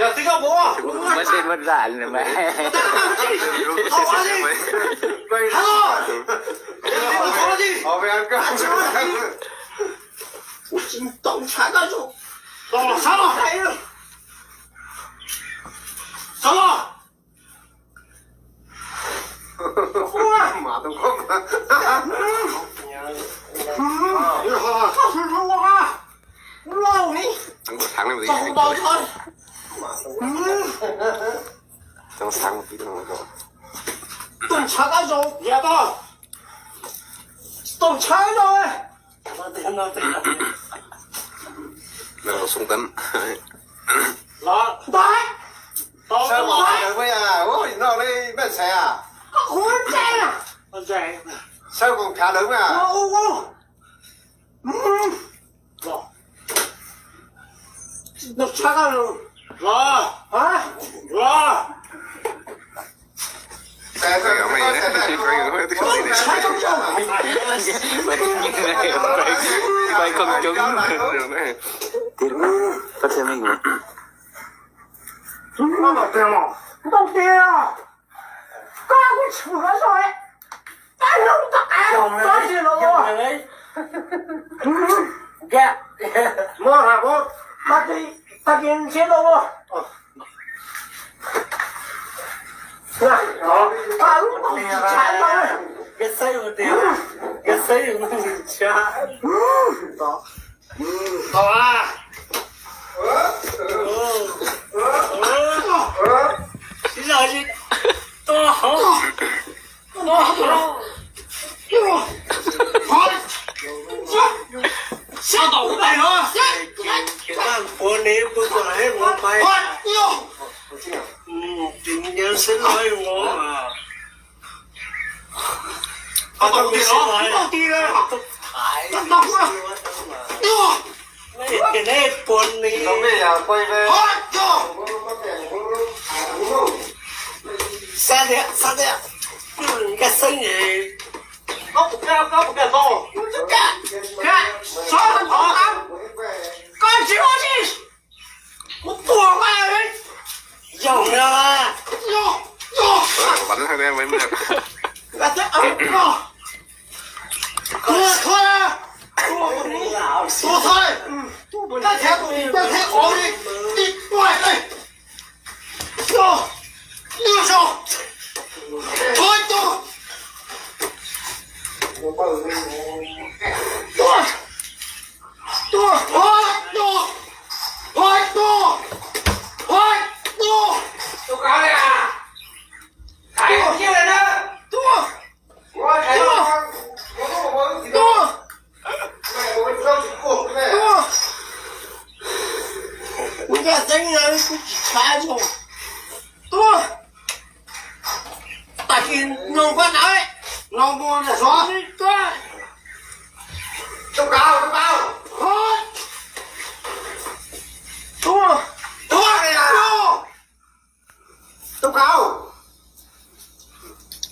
Muab dej muab zam mas. Tuaj ntshav kab zoo, yog tau, tuaj ntshav zoo. Sawv daws no li mej xaiv as? Sawv koom khav lawv mas. Ntau tiag, koj kuj tshwm los zoo, koj zoo tom qab koj tsis los ua. Muab, muab, tag kis ntshe tau ua. Tau a. Ib zaug tsis tuaj hauv. Sab tom kuv tais no. Puav ne pw kom ib ua pais. Tis nyev seb loj ib ua mas. Tis ne puav ne. Xav tias, xav tias nkaj xeeb es. Koj tsis ua tsi. Kuv tuag mas. Yog na. Yog, yog. Tua thawj, tua thawj, tua thawj, tua thawj ov li, ib tuaj, tua, tua, tua, tua, tua, tua, tua, tua, tua, tua, tua, tua, tua. Kuv caj xeeb no kuv tsis tshav zoo. Tuaj. Tag kis noog pab nab, noog mus na sov. Tuaj. Tuaj. Tuaj. Tuaj. Tub Kau,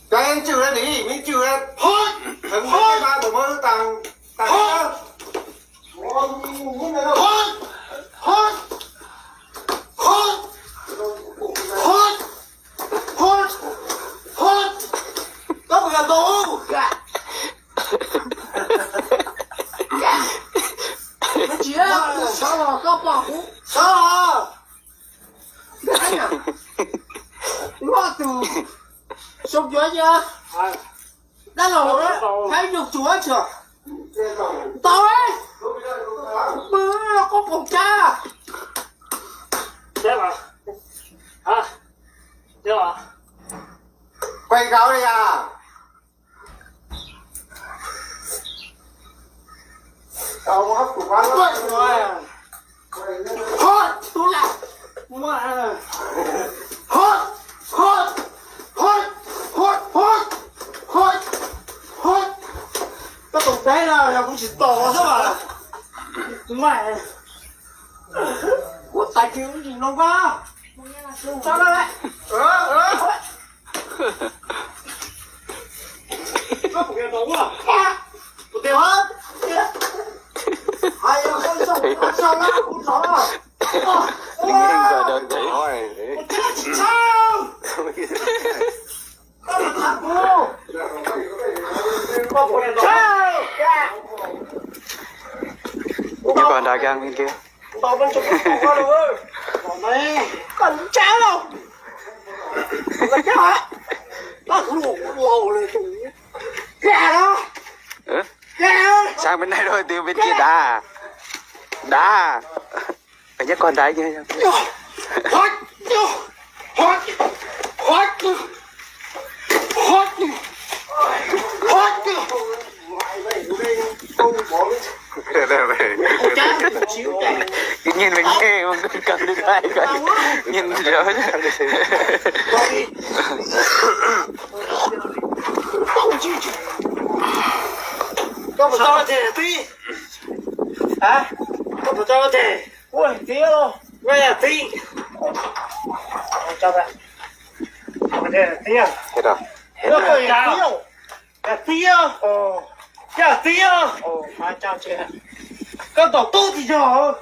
cov ib tswm li nim ib tswm li, hov, hov, mas mus muab tag, tag, hov, hov, hov, hov, hov, hov, koj puas yog tau? Tsis, sawv los koj pom kuv sawv los. Luaj tus soo cuav cia, dab laug, haib nyuag tsuav tsuag. Ntau, pw qub qoom tsab. Pais nkaus li as. Koj tus dab no yog kuv tsis tos xwb as. Kuv tais kiag kuv tsis noo koj. Koj puas yog tau ua? Kuv tias, hais yog koj zoo, koj zoo na, kuv tso na. Tau kiag li tiag. Koj ntshai los, koj ntshai hos, koj hlub laus li tus. Kag los, kag. Saib peb nai rau twg peb thiaj dav. Dav. Peb nyob koj nrad. Nyiaj nws nyiaj, nyiaj nws nyiaj. Koj puas tau ua tes tib? Koj puas tau ua tes? Ua tiag, ua tiag. Tiag, tiag, tiag. Koj tom tub tsis yog.